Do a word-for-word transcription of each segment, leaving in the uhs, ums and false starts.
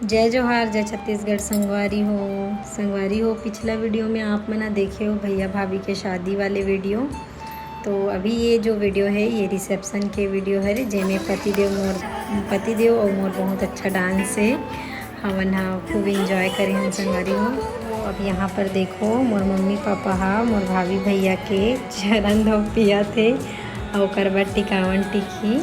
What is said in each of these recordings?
जय जोहार, जय छत्तीसगढ़ संगवारी हो। संगवारी हो, पिछला वीडियो में आप मन ह देखे हो भैया भाभी के शादी वाले वीडियो। तो अभी ये जो वीडियो है, ये रिसेप्शन के वीडियो हरे, जेमे पतिदेव मोर, पतिदेव और मोर बहुत अच्छा डांस है। हमन ह खूब एंजॉय करे हन संगवारी हो। तो अब यहाँ पर देखो, मोर मम्मी पापा हा मोर भाभी भैया के चरण धोक पिया थे, और ओकर बाद टिकावन टिकी।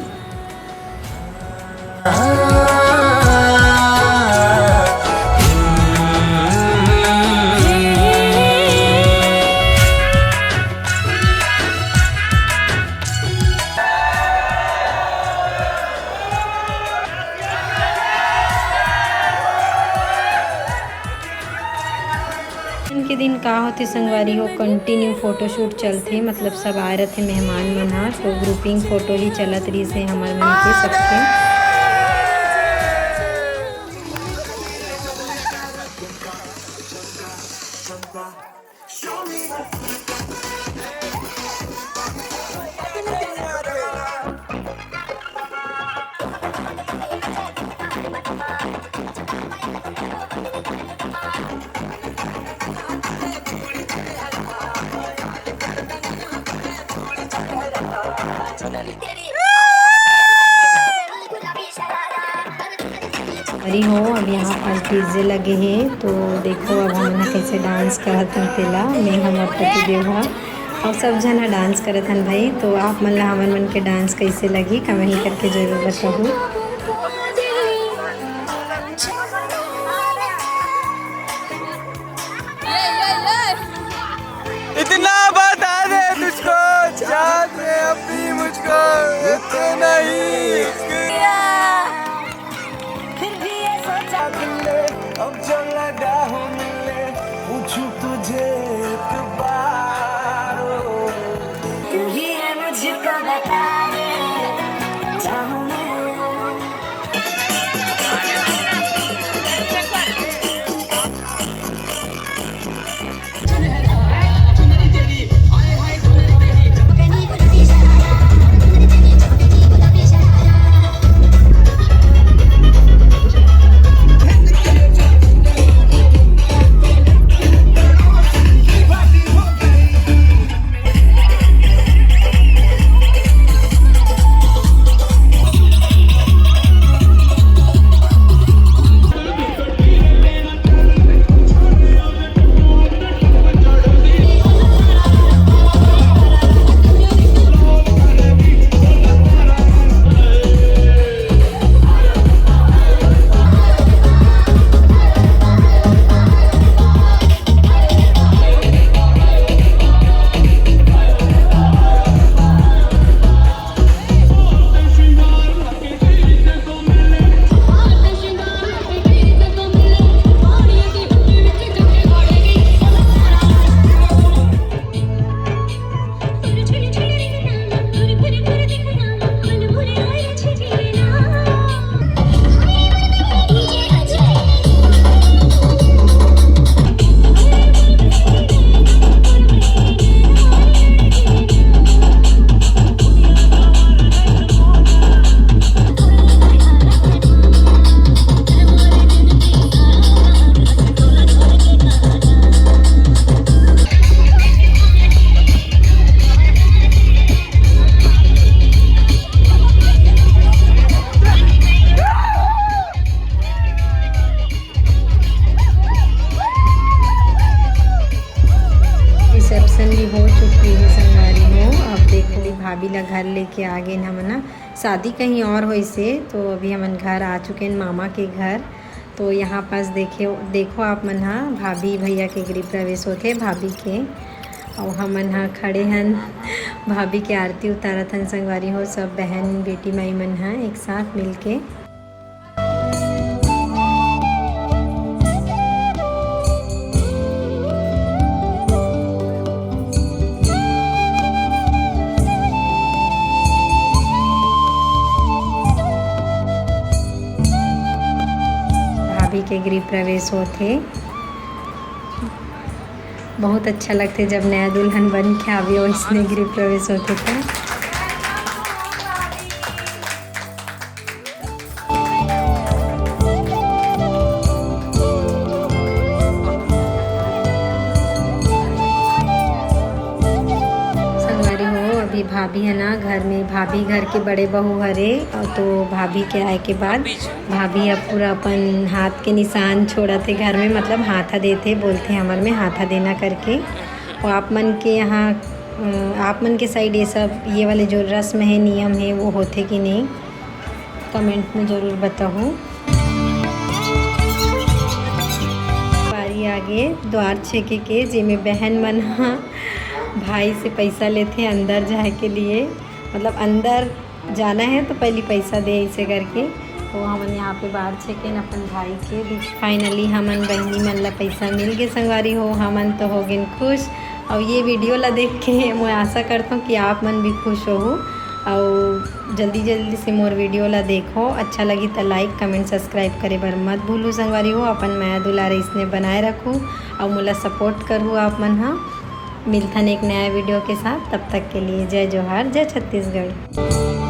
इनके दिन का होथे संगवारी हो, कंटिन्यू फोटोशूट चलथे, मतलब सब आए रथे मेहमान मन ह, तो ग्रुपिंग फोटो ही चलत रहिस हे हमर मन के सबके। अरे हो, अब यहाँ पास डीजे लगे हे, तो देखो अब हमन ह कैसे डांस करत हन तेला, मैं हमर पति देव ह, और सब झन ह डांस करत हन भाई। तो आप मन ला हमन मन के डांस कैसे लगी, कमेंट करके जरूर बताहू। इतना बता दे तुझको, चाहत में अब भी मुझको इतना ही। फिर भी ये सोचा, अब जो लगा हूँ मिलने, पूछूं तुझे एक बार। तू ही है मुझको बता दे, चाहूँ मैं। रिसेप्शन भी हो चुकी है संगवारी हो। अब देखो, भाभी ला घर लेके आ गए हमन ह। शादी कहीं और होइसे, तो अभी हमन घर आ चुके हैं, मामा के घर। तो यहाँ पास देखे, देखो आप मन ह, भाभी भैया के गृह प्रवेश होथे, भाभी के। अउ हमन ह खड़े हन, भाभी के आरती उतारत हन संगवारी हो, सब बहन बेटी माई मन ह एक साथ मिलके। भाभी के गृह प्रवेश होथे। बहुत अच्छा लगथे, जब नया दुल्हन बन के आवे, वैसने गृह प्रवेश होथे त। भाभी है ना घर में, भाभी घर के बड़े बहू हरे, और तो भाभी के आए के बाद भाभी अब पूरा अपन हाथ के निशान छोड़त हे घर में, मतलब हाथा देथे, बोलथे हमर में हाथा देना करके। और आप मन के यहाँ, अ, आप मन के साइड ये सब, ये वाले जो रस्म है, नियम है, वो होथे कि नहीं, कमेंट में ज़रूर बताहू। बारी आगे द्वार छेके के, जेमे बहन मन ह भाई से पैसा लेथे अंदर जाए के लिए, मतलब अंदर जाना है तो पहली पैसा दे, ऐसे करके। तो हमन यहाँ पे बार छेकेन अपन भाई के। फाइनली हमन बहनी मन ला पैसा मिल गए संगवारी हो, हमन तो हो गए खुश। और ये वीडियो ला देख के मैं आशा करता हूँ कि आप मन भी खुश हो। और जल्दी जल्दी से मोर वीडियो ला देखो, अच्छा लगी तो लाइक, कमेंट, सब्सक्राइब करे बर मत भूलू संगवारी हो। अपन मया दुलार इसने बनाए रखू और मोला सपोर्ट करू आप मन हा। मिलथन एक नया वीडियो के साथ, तब तक के लिए जय जोहार, जय छत्तीसगढ़।